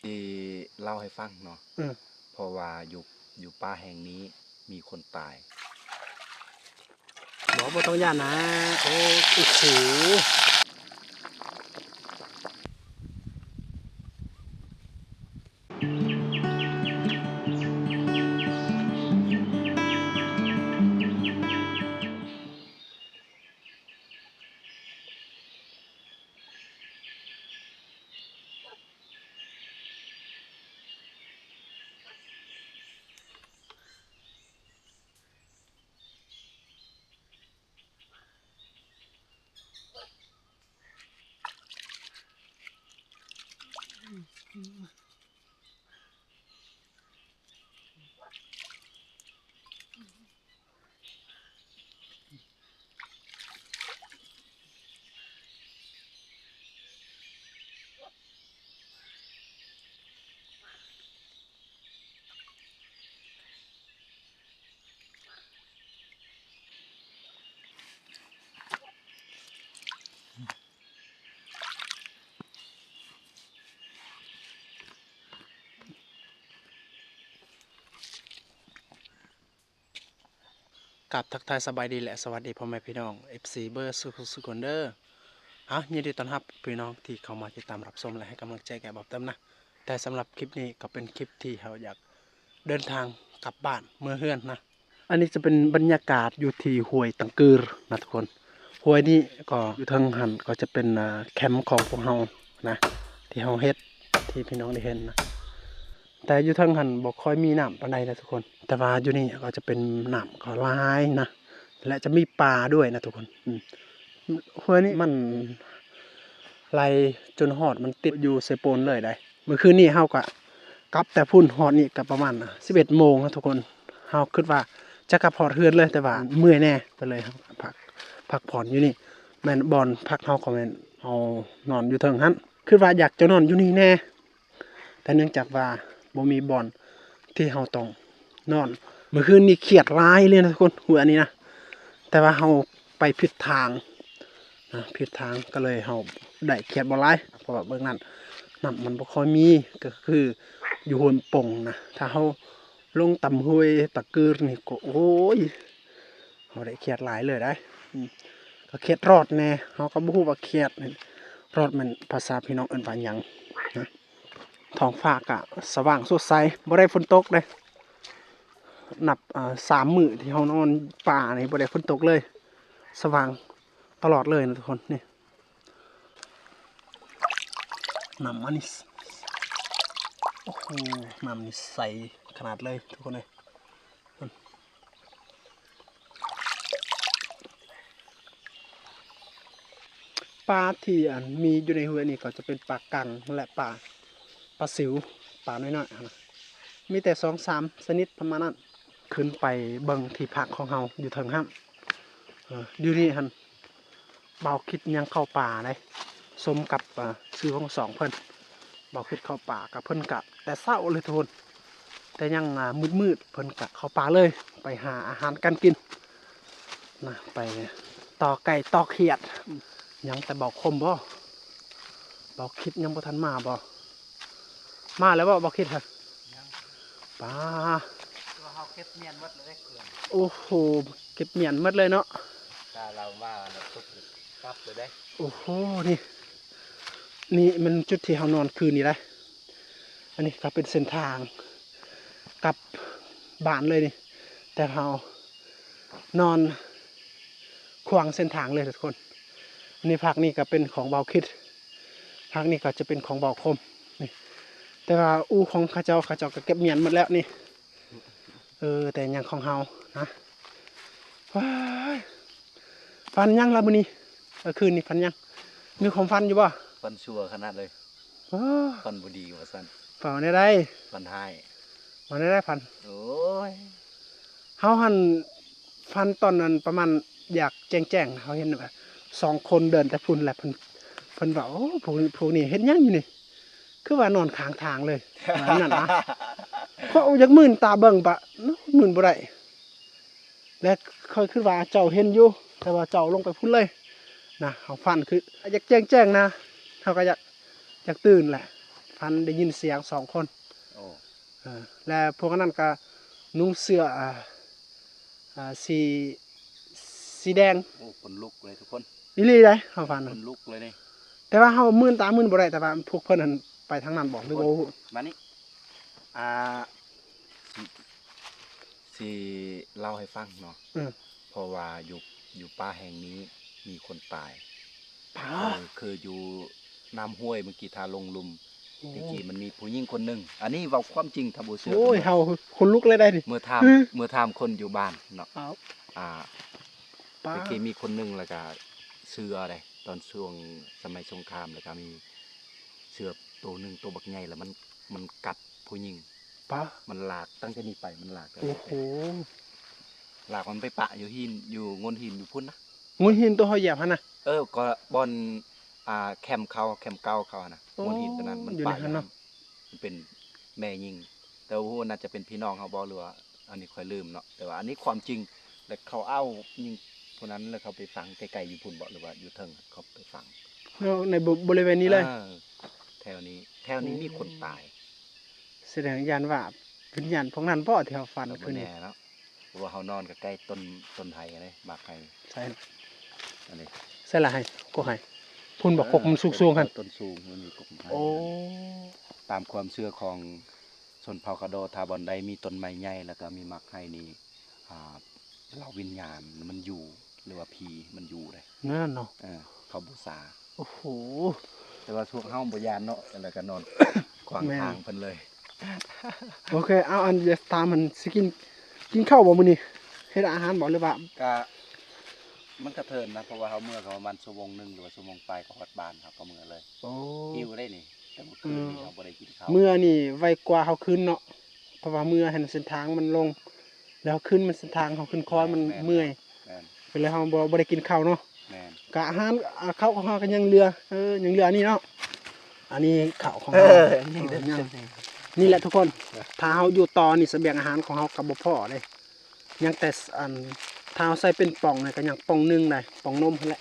ຊິເລົ່າໃຫ້ຟັງເນາະ ເອີ ເພາະວ່າຢູ່ ຢູ່ປ່າແຫ່ງນີ້ມີຄົນຕາຍ. ບໍ່ ບໍ່ຕ້ອງຢ້ານນະ. ໂອ້ ໂອ້ໂຫ. ກາບທັກທາຍສະບາຍດີ ແລະ ສະຫວັດດີພໍ່ແມ່ພີ່ນ້ອງ ເອັຟຊີ ເບິດສູ່ຜູ້ສູ່ຄົນເດີ. ເອົາ ຍິນດີຕ້ອນຮັບພີ່ນ້ອງທີ່ເຂົ້າມາຕິດຕາມຮັບຊົມ ແລະ ໃຫ້ກຳລັງໃຈແກ່ບ່າວເຕີມນະ. ແຕ່ສຳລັບຄລິບນີ້ກໍເປັນຄລິບທີ່ເຮົາຢາກເດີນທາງກັບບ້ານເມືອເຮືອນນະ. ອັນນີ້ຈະເປັນບັນຍາກາດຢູ່ທີ່ຫ້ວຍຕັງກືນນະທຸກຄົນ. ຫ້ວຍນີ້ກໍຢູ່ເທິງຫັ້ນກໍຈະເປັນ ອ່າ ແຄມຂອງພວກເຮົານະ ທີ່ເຮົາເຮັດ ທີ່ພີ່ນ້ອງໄດ້ເຫັນນະ. ແຕ່ຢູ່ເທິງຫັ້ນບໍ່ຄ່ອຍມີນ້ຳປານໃດນະທຸກຄົນ. ແຕ່ວ່າຢູ່ນີ້ກໍຈະເປັນນ້ຳກໍຫຼາຍນະ ແລະ ຈະມີປາດ້ວຍນະທຸກຄົນ. ອືມ ຫ້ວຍນີ້ມັນໄຫຼຈົນຮອດ ມັນຕິດຢູ່ເຊໂປນເລີຍໃດ໋. ມື້ຄືນນີ້ເຮົາກະກັບແຕ່ພຸ້ນ ຮອດນີ້ກະປະມານສິບເອັດໂມງນະທຸກຄົນ. ເຮົາຄິດວ່າຈະກັບຮອດເຮືອນເລີຍ ແຕ່ວ່າເມື່ອຍແດ່ ກໍເລີຍເຮົາກະພັກ ພັກຜ່ອນຢູ່ນີ້. ແມ່ນບ່ອນພັກເຮົາກໍແມ່ນເຮົານອນຢູ່ເທິງຫັ້ນ. ຄິດວ່າຢາກຈະນອນຢູ່ນີ້ແດ່ ແຕ່ເນື່ອງຈາກວ່າບໍ່ມີບ່ອນທີ່ເຮົາຕ້ອງນອນ. ມື້ຄືນນີ້ຄຽດຫຼາຍເລີຍນະທຸກຄົນ ຫົວອັນນີ້ນະ ແຕ່ວ່າເຮົາໄປຜິດທາງນະ ຜິດທາງ ກໍເລີຍເຮົາໄດ້ຄຽດບໍ່ຫຼາຍ ເພາະວ່າເບື້ອງນັ້ນນ້ຳມັນບໍ່ຄ່ອຍມີ. ກໍຄືຢູ່ຫ້ວຍປົງນະ ຖ້າເຮົາລົງຕາມຫ້ວຍຕະກືນນີ້ກໍ ໂອ້ຍ ເຮົາໄດ້ຄຽດຫຼາຍເລີຍໄດ໋. ອືມ ກໍຄຽດຮອດແດ່ ເຮົາກໍບໍ່ຮູ້ວ່າຄຽດນີ້ ຮອດແມ່ນພາສາພີ່ນ້ອງເອີ້ນວ່າຫຍັງນະ. ທ້ອງຟ້າກະສະຫວ່າງສົດໃສ ບໍ່ໄດ້ຝົນຕົກເດ້. ນັບ ອ່າ ສາມມື້ທີ່ເຮົານອນປ່ານີ້ ບໍ່ໄດ້ຝົນຕົກເລີຍ ສະຫວ່າງຕະຫຼອດເລີຍນະທຸກຄົນ. ນີ້ ນ້ຳມັນນີ້ ໂອ້ໂຫ ນ້ຳນີ້ໃສຂະໜາດເລີຍທຸກຄົນເອີຍ. ປາທີ່ ອັນ ມີຢູ່ໃນຫ້ວຍນີ້ກໍຈະເປັນປາກັງ ແລະ ປາ ປາສິວ ປານ້ອຍໆຫັ້ນນະ ມີແຕ່ສອງສາມຊະນິດປະມານນັ້ນ. ຂຶ້ນໄປເບິ່ງທີ່ພັກຂອງເຮົາຢູ່ເທິງຫັ້ນ. ເອີ ຢູ່ນີ້ຫັ້ນ ບ່າວຄິດຍັງເຂົ້າປ່າເດ້ ສົມກັບ ເອີ ຊື່ຂອງຊ່ອງເພິ່ນ. ບ່າວຄິດເຂົ້າປ່າກັບເພິ່ນກະແຕ່ເຊົ້າເລີຍທຸກຄົນ ແຕ່ຍັງ ອ່າ ມືດໆ ເພິ່ນກະເຂົ້າປ່າເລີຍ ໄປຫາອາຫານການກິນນະ ໄປຕໍ່ໄກ່ຕໍ່ຂຽດ. ຍັງແຕ່ບ່າວຄົມບໍ? ບ່າວຄິດຍັງບໍ່ທັນມາບໍ? ມາແລ້ວບໍບ່າວຄິດ? ຍັງ ປາ ເຮົາເກັບມ້ຽນໝົດແລ້ວເດ້ເຄື່ອງ. ໂອ້ໂຫ ເກັບມ້ຽນໝົດເລີຍເນາະ. ຖ້າລາວມາແລ້ວປຸບກັບເລີຍເດ້. ໂອ້ໂຫ ນີ້ ນີ້ແມ່ນຈຸດທີ່ເຮົານອນຄືນນີ້ໄດ໋. ອັນນີ້ກໍເປັນເສັ້ນທາງກັບບ້ານເລີຍນີ້ ແຕ່ເຮົານອນຂວາງເສັ້ນທາງເລີຍທຸກຄົນ. ອັນນີ້ພັກນີ້ກໍເປັນຂອງບ່າວຄິດ ພັກນີ້ກໍຈະເປັນຂອງບ່າວຄົມນີ້ ແຕ່ວ່າອູ່ຂອງເຂົາເຈົ້າ ເຂົາເຈົ້າກໍເກັບມ້ຽນໝົດແລ້ວນີ້. ເອີ ແຕ່ຍັງຂອງເຮົານະ. ວ້າຍ ຝັນຫຍັງລະມື້ນີ້? ເອີ ຄືນນີ້ຝັນຫຍັງ? ມີຄວາມຝັນຢູ່ບໍ່? ຝັນຊົ່ວຂະໜາດເລີຍ. ໂອ້ ຝັນບໍ່ດີວ່າຊັ້ນ. ຝັນແນວໃດ? ຝັນຮ້າຍ. ຝັນແນວໃດຝັນ? ໂອ້ຍ ເຮົາຫັ້ນຝັນຕອນນັ້ນປະມານຢາກແຈ້ງໆ ເຮົາເຫັນແບບສອງຄົນເດີນແຕ່ພຸ້ນ ແລ້ວເພິ່ນ ເພິ່ນວ່າ ໂອ້ ພວກ ພວກນີ້ເຮັດຫຍັງຢູ່ນີ້? ຄືວ່ານອນຂ້າງທາງເລີຍ ວ່ານັ້ນນະ. ເພາະຢາກມື່ນຕາເບິ່ງປະ ມື່ນບໍ່ໄດ້ ແລະ ຂ້ອຍຄິດວ່າເຈົ້າເຫັນຢູ່ ແຕ່ວ່າເຈົ້າລົງໄປພຸ້ນເລີຍນະ. ເຮົາຝັນຄືຢາກແຈ້ງໆນະ ເຮົາກໍຢາກ ຢາກຕື່ນແຫຼະ. ພັນໄດ້ຍິນສຽງສອງຄົນ. ໂອ້ ເອີ ແລະພວກອັນນັ້ນກໍນຸ່ງເສື້ອ ອ່າ ອ່າ ສີ ສີແດງ. ໂອ້ ຂົນລຸກເລີຍທຸກຄົນ ອີ່ຫຼີໃດ໋ ເຮົາຝັນ ຂົນລຸກເລີຍນີ້. ແຕ່ວ່າເຮົາມື່ນຕາມື່ນບໍ່ໄດ້ ແຕ່ວ່າພວກເພິ່ນຫັ້ນໄປທາງນັ້ນບໍ່ ຫຼືບໍ່ຮູ້. ມານີ້ ອ່າ ຊິເລົ່າໃຫ້ຟັງເນາະ ເອີ ເພາະວ່າຢູ່ ຢູ່ປ່າແຫ່ງນີ້ມີຄົນຕາຍ ປາ ເອີ ຄືຢູ່ນ້ຳຫ້ວຍເມື່ອກີ້ ຖ້າລົງລຸ່ມ ໂອ້ ແຕ່ກີ້ມັນມີຜູ້ຍິງຄົນໜຶ່ງ ອັນນີ້ເວົ້າຄວາມຈິງ ຖ້າບໍ່ເຊື່ອ ໂອ້ຍ ເຮົາຂົນລຸກເລີຍໄດ໋ນີ້ ເມື່ອຖາມ ເອີ ເມື່ອຖາມຄົນຢູ່ບ້ານເນາະ ເອົາ ອ່າ ປາ ແຕ່ກີ້ມີຄົນໜຶ່ງ ແລ້ວກະເສື້ອໄດ໋ ຕອນຊ່ວງສະໄໝສົງຄາມ ແລ້ວກະມີເສື້ອໂຕໜຶ່ງ ໂຕບັກໃຫຍ່ ແລ້ວມັນ ມັນກັດຜູ້ຍິງ ປາ ມັນລາກຕັ້ງແຕ່ນີ້ໄປ ມັນລາກ ໂອ້ໂຫ ລາກມັນໄປປະຢູ່ຫີນ ຢູ່ໂງ່ນຫີນຢູ່ພຸ້ນນະ ໂງ່ນຫີນໂຕເຮົາຢຽບຫັ້ນນະ. ເອີ ກໍບ່ອນ ອ່າ ແຄມເຂົາ ແຄມເກົ່າເຂົາຫັ້ນນະ ໂອ້ ໂງ່ນຫີນໂຕນັ້ນ ມັນ ຢູ່ໃນຫັ້ນເນາະ ມັນເປັນແມ່ຍິງ ແຕ່ບໍ່ຮູ້ວ່າໜ້າຈະເປັນພີ່ນ້ອງເຮົາບໍ່ ຫຼືວ່າ ອັນນີ້ຂ້ອຍລືມເນາະ ແຕ່ວ່າອັນນີ້ຄວາມຈິງ ແລ້ວເຂົາເອົາຍິງຜູ້ນັ້ນ ແລ້ວເຂົາໄປຝັງໄກໆຢູ່ພຸ້ນບໍ່ ຫຼືວ່າຢູ່ເທິງເຂົາໄປຝັງ ເນາະ ໃນ ບໍ ບໍລິເວນນີ້ເລີຍ ເອີ ແຖວນີ້ ແຖວນີ້ ໂອ້ ມີຄົນຕາຍ ສະແດງຢ້ານວ່າວິນຍານພວກນັ້ນບໍ່ ທີ່ເຮົາຝັນຄືນນີ້ ເນາະ ເພາະວ່າເຮົານອນກໍໃກ້ຕົ້ນ ຕົ້ນໄຮເດ້ ໝາກໄຮ ໃສ ອັນນີ້ ໃສລະໄຮ ກົກໄຮ ພຸ້ນບໍ່ ເອີ ກົກມັນສູງໆຫັ້ນ ຕົ້ນສູງ ມັນມີກົກໄຮ ໂອ້ ຕາມຄວາມເຊື່ອຂອງ ຊົນເຜົ່າກະໂດ ຖ້າບ່ອນໃດມີຕົ້ນໄມ້ໃຫຍ່ ແລ້ວກະມີໝາກໄຮນີ້ ອ່າ ລາວວິນຍານມັນຢູ່ ຫຼືວ່າຜີມັນຢູ່ເດ້ ນັ້ນເນາະ ເອີ ເຂົາບູຊາ ໂອ້ໂຫ ແຕ່ວ່າພວກເຮົາບໍ່ຢ້ານເນາະ ແລ້ວກະນອນຂວາງ ແມ່ນ ທາງເພິ່ນເລີຍ ໂອເຄ ເອົາ ອັນ ຢາກຖາມ ມັນຊິກິນ ກິນເຂົ້າບໍ່ມື້ນີ້ ເຮັດອາຫານບໍ່ ຫຼືວ່າ ກະ ມັນກະເທີນນະ ເພາະວ່າເຮົາເມືອກະປະມານຊົ່ວໂມງໜຶ່ງ ຫຼືວ່າຊົ່ວໂມງປາຍກະຮອດບ້ານ ເຮົາກະເມືອເລີຍ ໂອ້ ຫິວເດ້ນີ້ ແຕ່ເມື່ອຄືນນີ້ ອືມ ເຮົາບໍ່ໄດ້ກິນເຂົ້າ ເມືອນີ້ໄວກວ່າເຮົາຂຶ້ນເນາະ ເພາະວ່າເມືອຫັ້ນເສັ້ນທາງມັນລົງ ແລ້ວເຮົາຂຶ້ນມັນເສັ້ນທາງເຮົາຂຶ້ນຄອນມັນ ແມ່ນ ເມື່ອຍ ແມ່ນ ກໍເລີຍເຮົາບໍ່ ບໍ່ໄດ້ກິນເຂົ້າເນາະ ແມ່ນ ກະອາຫານ ອາ ເຂົ້າຂອງເຮົາກະຍັງເຫຼືອ ເອີ ຍັງເຫຼືອອັນນີ້ເນາະ ອັນນີ້ເຂົ້າຂອງເຮົາ ເອີ ຍັງເຫຼືອ ເອີ ຍັງ ນີ້ແຫຼະທຸກຄົນ ຖ້າເຮົາຢູ່ຕໍ່ນີ້ສະບຽງອາຫານຂອງເຮົາກະບໍ່ພໍເດ້ ຍັງແຕ່ ອັນ ຖ້າເຮົາໃສ່ເປັນປ່ອງນີ້ກະຍັງປ່ອງໜຶ່ງໄດ໋ ປ່ອງນົມຫັ້ນແຫຼະ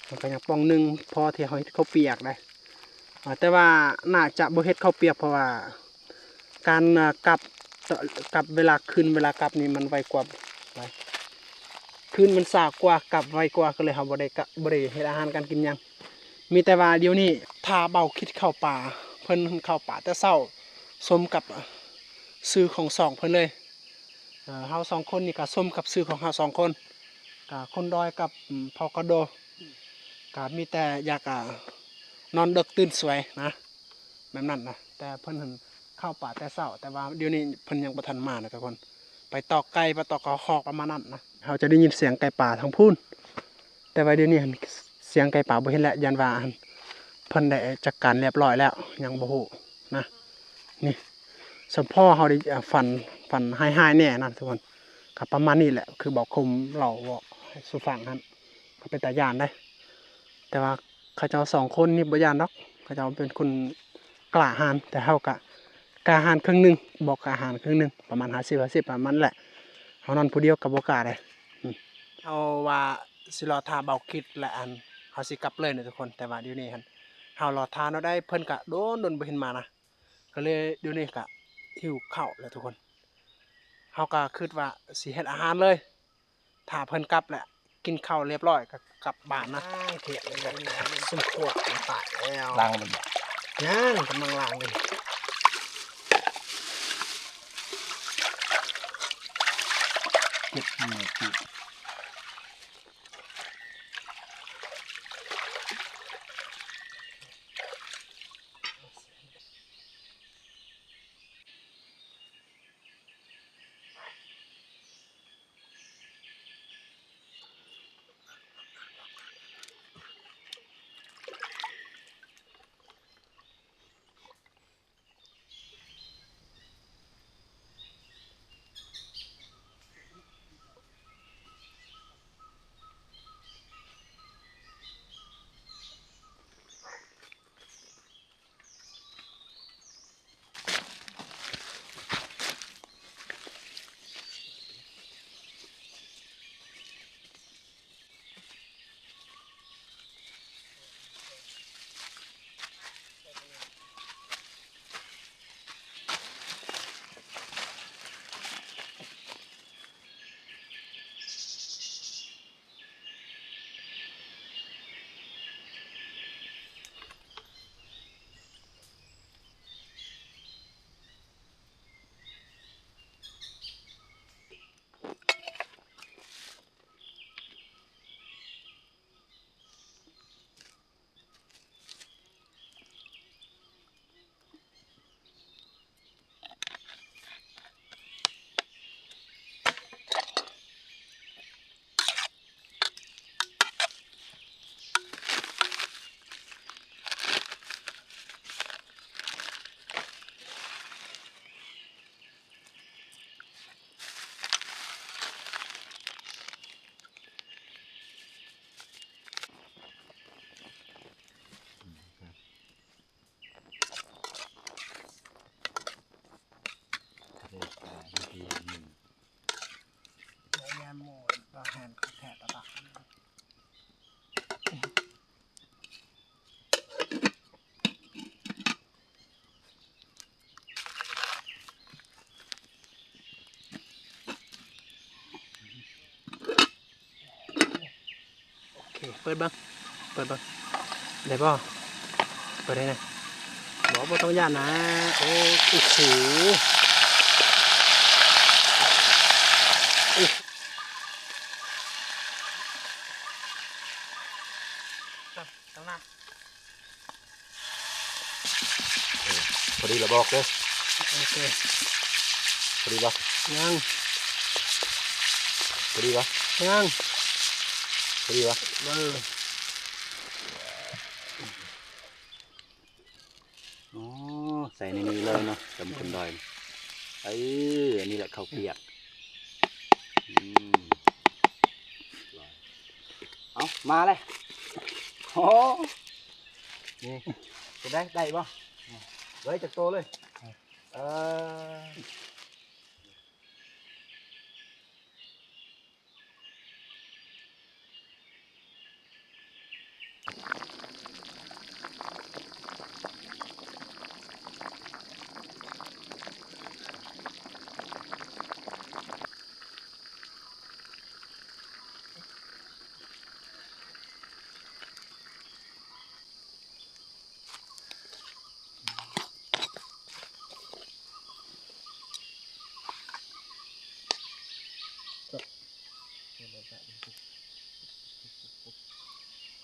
ມັນກະຍັງປ່ອງໜຶ່ງ ພໍທີ່ເຮົາເຮັດເຂົ້າປຽກໄດ໋ ອາ ແຕ່ວ່າໜ້າຈະບໍ່ເຮັດເຂົ້າປຽກ ເພາະວ່າການ ອາ ກັບ ກັບເວລາຂຶ້ນເວລາກັບນີ້ມັນໄວກວ່າ ໄວ ຄືນມັນຊ້າກວ່າ ກັບໄວກວ່າ ກໍເລີຍເຮົາບໍ່ໄດ້ກະ ບໍ່ໄດ້ເຮັດອາຫານການກິນຫຍັງ ມີແຕ່ວ່າດຽວນີ້ຖ້າເບົາຄິດເຂົ້າປ່າ ເພິ່ນເຂົ້າປ່າແຕ່ເຊົ້າ ສົມກັບຊື່ຂອງຊ່ອງເພິ່ນເລີຍ ເອີ ເຮົາສອງຄົນນີ້ກະສົມກັບຊື່ຂອງເຮົາສອງຄົນ ກະຄົນດອຍກັບ ອືມ ເຜົ່າກະໂດ ກະມີແຕ່ຢາກ ອາ ນອນເດິກຕື່ນສວຍນະ ແບບນັ້ນນະ ແຕ່ເພິ່ນຫັ້ນເຂົ້າປ່າແຕ່ເຊົ້າ ແຕ່ວ່າດຽວນີ້ເພິ່ນຍັງບໍ່ທັນມານະທຸກຄົນ ໄປຕອກໄກ່ ໄປຕອກກະຮອກປະມານນັ້ນນະ ເຮົາຈະໄດ້ຍິນສຽງໄກ່ປ່າທາງພຸ້ນ ແຕ່ວ່າດຽວນີ້ຫັ້ນສຽງໄກ່ປ່າບໍ່ເຫັນແລ້ວ ຢ້ານວ່າຫັ້ນເພິ່ນໄດ້ຈັດການລຽບຮ້ອຍແລ້ວ ຍັງບໍ່ຮູ້ນະ ນີ້ ສຳພໍເຮົາໄດ້ ອາ ຝັນ ຝັນຮ້າຍໆແດ່ນະທຸກຄົນ ກະປະມານນີ້ແຫຼະ ຄືເບົາຄົມເລົ່າເວົ້າສູ່ຟັງຫັ້ນ ກະເປັນຕາຢ້ານເດ້ ແຕ່ວ່າເຂົາເຈົ້າສອງຄົນນີ້ບໍ່ຢ້ານດອກ ເຂົາເຈົ້າເປັນຄົນກ້າຫານ ແຕ່ເຮົາກະກ້າຫານເຄິ່ງໜຶ່ງ ບໍ່ກ້າຫານເຄິ່ງໜຶ່ງ ປະມານຫ້າສິບຫ້າສິບປະມານນັ້ນແຫຼະ ເຮົານອນຜູ້ດຽວກະບໍ່ກ້າເດ້ ເຮົາວ່າຊິລໍຖ້າເບົາຄິດ ແລະ ອັນ ເຮົາຊິກັບເລີຍນະທຸກຄົນ ແຕ່ວ່າດຽວນີ້ຫັ້ນ ເຮົາລໍຖ້າເນາະໄດ້ ເພິ່ນກະດົນໆບໍ່ເຫັນມານະ ກະເລີຍດຽວນີ້ກະຫິວເຂົ້າແຫຼະທຸກຄົນ ເຮົາກະຄິດວ່າຊິເຮັດອາຫານເລີຍ ຖ້າເພິ່ນກັບແຫຼະ ກິນເຂົ້າລຽບຮ້ອຍກະກັບບ້ານນະ ອ້າຍ ເທດເລີຍ ສົມຄວນຕາຍແລ້ວ ລ້າງມັນ ຍັງ ກຳລັງລ້າງເລີຍ ເກັບເຫື່ອ ເປີດເບິ່ງ ເປີດເບິ່ງ ໄດ້ບໍ່? ເປີດໃຫ້ແດ່. ບໍ່ ບໍ່ຕ້ອງຢ້ານນະ. ໂອ້ ໂອ້ໂຫ ໂອ້ ຕັ້ງ ຕັ້ງໜ້າ. ເອີ ພໍດີລະບອກເດີ. ໂອເຄ ພໍດີບໍ່? ຍັງ ພໍດີບໍ່? ຍັງ ພໍດີບໍ່? ເອີ ອໍ ໃສ່ໃນນີ້ເລີຍເນາະ ຕຳຄົນດອຍ. ເອີ ອັນນີ້ແຫຼະເຂົ້າປຽກ. ອືມ ເອົາ ມາເລີຍ. ໂອ້ ນີ້ ເປັນໃດ ໄດ້ບໍ່? ເອີ ຈັກໂຕເລີຍ. ເອີ.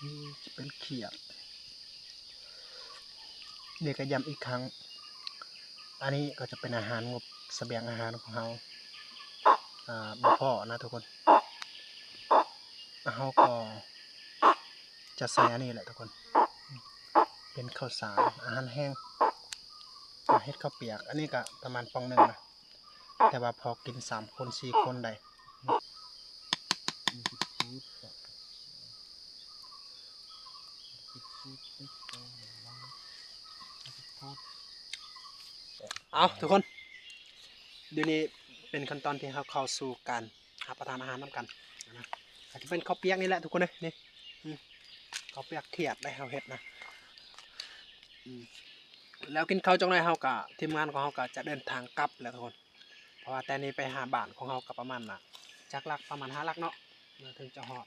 ນີ້ຈະເປັນຂຽດ. ເດກະຢ້ຳອີກຄັ້ງ. ອັນນີ້ກໍຈະເປັນອາຫານ ງົບສະບຽງອາຫານຂອງເຮົາ ອ່າ ບໍ່ພໍນະທຸກຄົນ. ເຮົາກໍຈະໃສ່ອັນນີ້ແຫຼະທຸກຄົນ ເປັນເຂົ້າສານ ອາຫານແຫ້ງ ເຮັດເຂົ້າປຽກ. ອັນນີ້ກະປະມານປ່ອງໜຶ່ງນະ ແຕ່ວ່າພໍກິນສາມຄົນສີ່ຄົນໄດ້. ເອົາທຸກຄົນ ດຽວນີ້ເປັນຂັ້ນຕອນທີ່ເຮົາເຂົ້າສູ່ການຮັບປະທານອາຫານນຳກັນນະ. ອາດຈະເປັນເຂົ້າປຽກນີ້ແຫຼະທຸກຄົນເອີຍ. ນີ້ ອືມ ເຂົ້າປຽກຂຽດໄດ໋ ເຮົາເຮັດນະ. ອືມ ແລ້ວກິນເຂົ້າຈັກໜ້ອຍ ເຮົາກະ ທີມງານຂອງເຮົາກະຈະເດີນທາງກັບແລ້ວທຸກຄົນ. ເພາະວ່າແຕ່ນີ້ໄປຫາບ້ານຂອງເຮົາກະປະມານ ຈັກຫຼັກ ປະມານຫ້າຫຼັກເນາະ ເຖິງຈະຮອດ.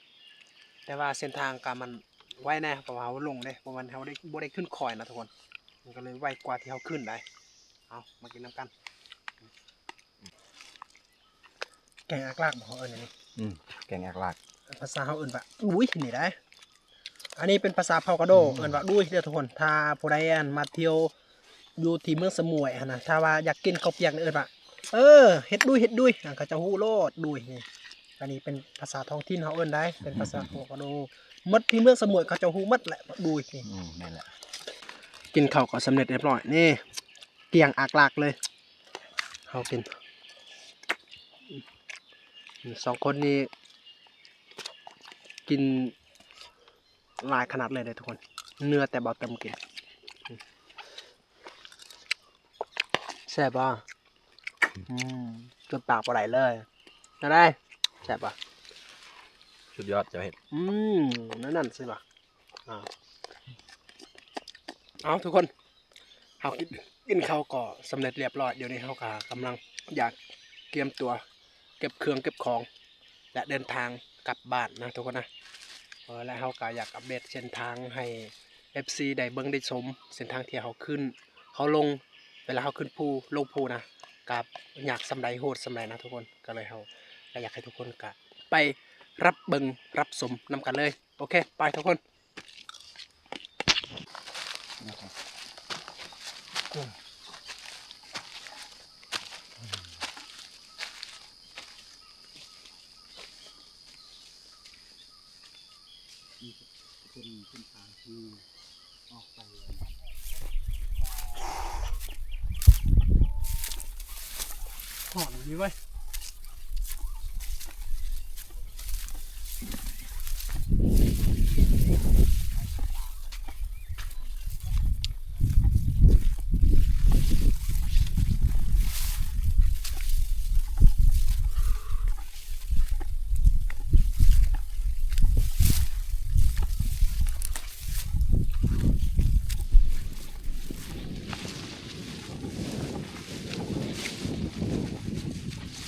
ແຕ່ວ່າເສັ້ນທາງກະມັນໄວແດ່ ເພາະວ່າເຮົາລົງເດ້ ບໍ່ແມ່ນເຮົາໄດ້ ບໍ່ໄດ້ຂຶ້ນຄອຍນະທຸກຄົນ. ມັນກະເລີຍໄວກວ່າທີ່ເຮົາຂຶ້ນໄດ໋. ເອົາ ມາກິນນຳກັນ. ແກງອາກລາກບໍ່ ເຂົາເອີ້ນອັນນີ້? ອືມ ແກງອາກລາກ ພາສາເຮົາເອີ້ນວ່າດຸຍນີ້ໄດ໋. ອັນນີ້ເປັນພາສາເຜົ່າກະໂດ ອືມ ເອີ້ນວ່າດຸຍເດີທຸກຄົນ. ຖ້າຜູ້ໃດ ອັນ ມາທ່ຽວຢູ່ທີ່ເມືອງສະໝວຍຫັ້ນນະ ຖ້າວ່າຢາກກິນເຂົ້າປຽກນີ້ເອີ້ນວ່າ ເອີ ເຮັດດຸຍ ເຮັດດຸຍ ເຂົາເຈົ້າຮູ້ໂລດ ດຸຍນີ້. ອັນນີ້ເປັນພາສາທ້ອງຖິ່ນເຮົາເອີ້ນໄດ໋ ເປັນພາສາເຜົ່າກະໂດ. ໝົດທີ່ເມືອງສະໝວຍເຂົາເຈົ້າຮູ້ໝົດແຫຼະ ດຸຍນີ້. ອືມ ແມ່ນແຫຼະ. ກິນເຂົ້າກໍສຳເລັດຮຽບຮ້ອຍ. ນີ້ ກຽງອາກລາກເລີຍ ເຮົາກິນ ສອງຄົນນີ້ກິນຫຼາຍຂະໜາດເລີຍເດ້ທຸກຄົນ. ເໜື່ອແຕ່ເບົາເຕີມກິນ. ແຊບບໍ່? ອືມ ຈົນປາກບໍ່ໄດ້ເລີຍ. ແນວໃດ? ແຊບບໍ່? ສຸດຍອດ ເຈົ້າເຮັດ. ອືມ ແນວນັ້ນຊິວ່າ. ອາ ເອົາທຸກຄົນ ເຮົາກິນ ກິນເຂົ້າກໍສຳເລັດຮຽບຮ້ອຍ. ດຽວນີ້ເຮົາກໍກຳລັງຢາກກຽມຕົວເກັບເຄື່ອງເກັບຂອງ ແລະ ເດີນທາງກັບບ້ານນະທຸກຄົນນະ. ເອີ ແລະ ເຮົາກໍຢາກອັບເດດເສັ້ນທາງໃຫ້ເອັຟຊີໄດ້ເບິ່ງໄດ້ຊົມ ເສັ້ນທາງທີ່ເຮົາຂຶ້ນເຮົາລົງ ເວລາເຮົາຂຶ້ນພູລົງພູນະ ກໍຍາກສ່ຳໃດ ໂຫດສ່ຳໃດນະທຸກຄົນ. ກໍເລີຍເຮົາກໍຢາກໃຫ້ທຸກຄົນກໍໄປຮັບເບິ່ງຮັບຊົມນຳກັນເລີຍ. ໂອເຄ ໄປທຸກຄົນ. ຫອມດີເວີຍ. ໂ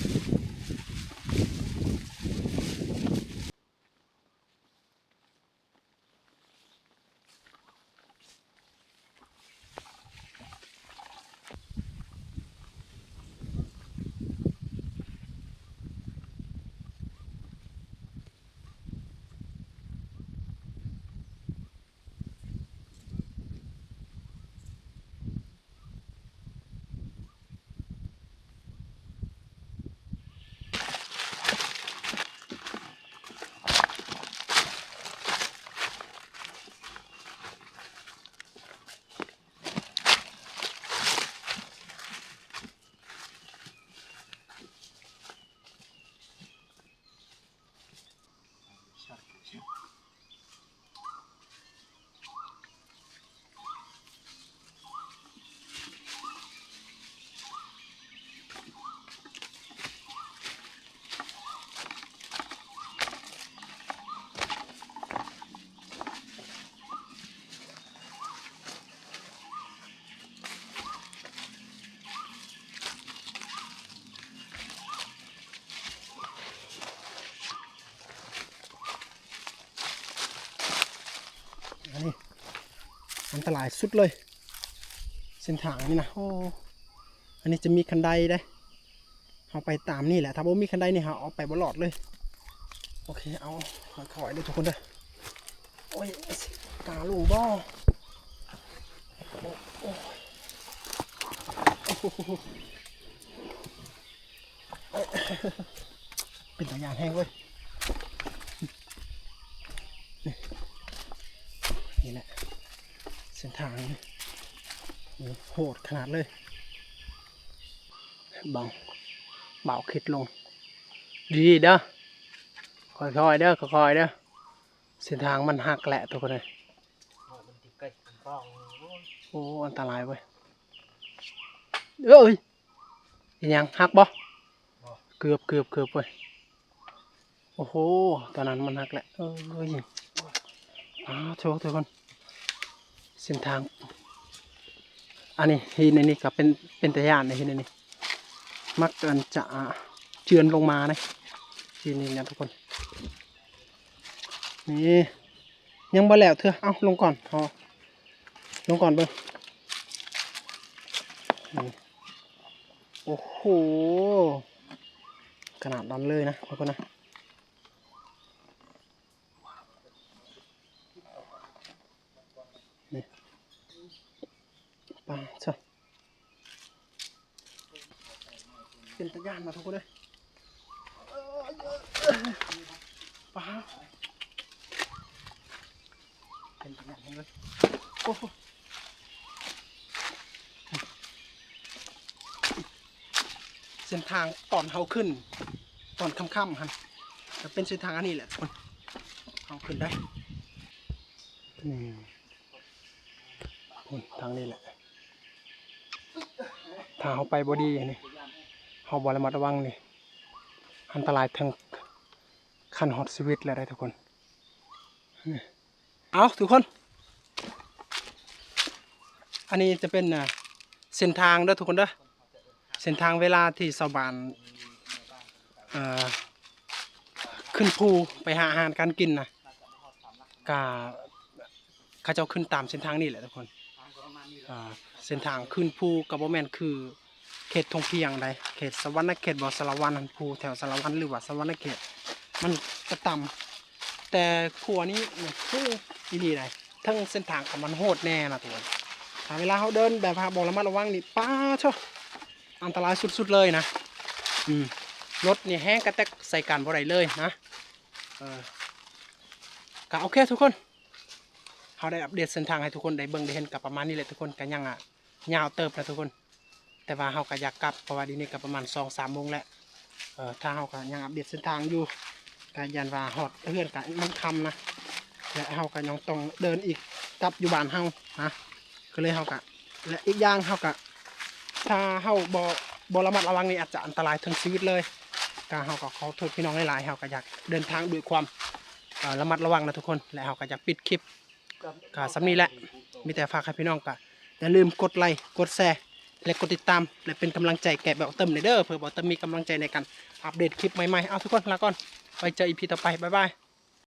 ອັນຕະລາຍສຸດເລີຍ ເສັ້ນທາງນີ້ນະ. ໂອ້ ອັນນີ້ຈະມີຄັນໄດເດ້ ເຮົາໄປຕາມນີ້ແຫຼະ. ຖ້າບໍ່ມີຄັນໄດນີ້ ເຮົາອອກໄປບໍ່ລອດເລີຍ. ໂອເຄ ເອົາຄ່ອຍໆເດີທຸກຄົນເດີ. ໂອ້ຍ ກ້າລົງບໍ່? ໂອ້ ໂອ້ ໂອ້ ເປັນຕາຢ້ານແຮງເວີຍ. ນີ້ ນີ້ແຫຼະ ເສັ້ນທາງນີ້ ໂຫດຂະໜາດເລີຍ. ບັງ ບ່າວຄິດລົງ ດີໆເດີ ຄ່ອຍໆເດີ ຄ່ອຍໆເດີ. ເສັ້ນທາງມັນຫັກແຫຼະທຸກຄົນເອີຍ. ໂອ້ ອັນຕະລາຍເວີຍ. ເອີຍ ອີຫຍັງ ຫັກບໍ່? ບໍ່ ເກືອບ ເກືອບ ເກືອບເວີຍ. ໂອ້ໂຫ ຕອນນັ້ນມັນຫັກແຫຼະ. ເອີຍ ອ້າໂທ້ ທຸກຄົນ ເສັ້ນທາງ ອັນນີ້ ຫີນອັນນີ້ກໍເປັນ ເປັນຕາຢ້ານເດ້. ຫີນອັນນີ້ມັກ ອັນ ຈະເຈື່ອນລົງມາເດ້ ຫີນນີ້ນະທຸກຄົນ. ນີ້ ຍັງບໍ່ແລ້ວເທື່ອ. ເອົາ ລົງກ່ອນ ເອົາ ລົງກ່ອນເບິ່ງ. ນີ້ ໂອ້ໂຫ ຂະໜາດນັ້ນເລີຍນະ ເບິ່ງກ່ອນນະ. ນີ້ ປາຊະ ເປັນຕາຢ້ານນະທຸກຄົນເອີຍ. ປາ ເປັນຕາຢ້ານເລີຍ. ໂອ້ໂຫ ເສັ້ນທາງຕອນເຮົາຂຶ້ນ ຕອນຄ່ຳໆຫັ້ນ ກໍເປັນເສັ້ນທາງອັນນີ້ແຫຼະທຸກຄົນ ເຮົາຂຶ້ນໄດ້. ນີ້ ພຸ້ນ ທາງນີ້ແຫຼະ ຖ້າເຮົາໄປບໍ່ດີນີ້ ເຮົາບໍ່ລະມັດລະວັງນີ້ ອັນຕະລາຍເຖິງຂັ້ນຮອດຊີວິດແລ້ວເດ້ທຸກຄົນ. ເອົາທຸກຄົນ ອັນນີ້ຈະເປັນ ອ່າ ເສັ້ນທາງເດີທຸກຄົນເດີ ເສັ້ນທາງເວລາທີ່ຊາວບ້ານ ເອີ ຂຶ້ນພູໄປຫາອາຫານການກິນນະ ກະເຂົາເຈົ້າຂຶ້ນຕາມເສັ້ນທາງນີ້ແຫຼະທຸກຄົນ. ເສັ້ນທາງຂຶ້ນພູກໍບໍ່ແມ່ນຄືເຂດທົ່ງພຽງໃດ ເຂດສະຫວັນນະເຂດບໍ່ ສາລະວັນຫັ້ນ ພູແຖວສາລະວັນ ຫຼືວ່າສະຫວັນນະເຂດ ມັນຈະຕ່ຳ ແຕ່ຂົວນີ້ມັນສູງອີ່ຫຼີໃດ ເຖິງເສັ້ນທາງກໍມັນໂຫດແນ່ນະທຸກຄົນ. ຖ້າເວລາເຮົາເດີນແບບວ່າບໍ່ລະມັດລະວັງນີ້ ປາໂທ້ ອັນຕະລາຍສຸດໆເລີຍນະ. ອືມ ລົດນີ້ແຮງກະແຕັກໃສ່ກັນບໍ່ໄດ້ເລີຍນະ. ເອີ ກະໂອເຄທຸກຄົນ ເຮົາໄດ້ອັບເດດເສັ້ນທາງໃຫ້ທຸກຄົນໄດ້ເບິ່ງໄດ້ເຫັນ ກະປະມານນີ້ແຫຼະທຸກຄົນ. ກະຍັງ ອ່າ ຍາວເຕີບນະທຸກຄົນ ແຕ່ວ່າເຮົາກະຢາກກັບ ເພາະວ່າດຽວນີ້ກະປະມານສອງສາມໂມງແລ້ວ. ເອີ ຖ້າເຮົາກະຍັງອັບເດດເສັ້ນທາງຢູ່ ກະຢ້ານວ່າຮອດເຮືອນກະມັນຄ່ຳນະ ແລະເຮົາກະຍັງຕ້ອງເດີນອີກກັບຢູ່ບ້ານເຮົານະ. ກໍເລີຍເຮົາກະ ແລະອີກຢ່າງເຮົາກະ ຖ້າເຮົາບໍ່ ບໍ່ລະມັດລະວັງນີ້ອາດຈະອັນຕະລາຍເຖິງຊີວິດເລີຍ. ກະເຮົາກໍຂໍໂທດພີ່ນ້ອງຫຼາຍໆ ເຮົາກະຢາກເດີນທາງດ້ວຍຄວາມ ເອີ ລະມັດລະວັງນະທຸກຄົນ ແລະເຮົາກະຢາກປິດຄລິບ ກໍສ່ຳນີ້ແຫຼະ ມີແຕ່ຝາກໃຫ້ພີ່ນ້ອງກໍຢ່າລືມກົດໄລ ກົດແຊ ແລະກົດຕິດຕາມ ແລະເປັນກຳລັງໃຈແກ່ບ່າວເຕີມແດ່ເດີ ເພື່ອບ່າວເຕີມມີກຳລັງໃຈໃນການອັບເດດຄລິບໃໝ່ໆ. ເອົາ ທຸກຄົນ ລາກ່ອນ ໄວ້ເຈີອີພີຕໍ່ໄປ ບາຍບາຍ.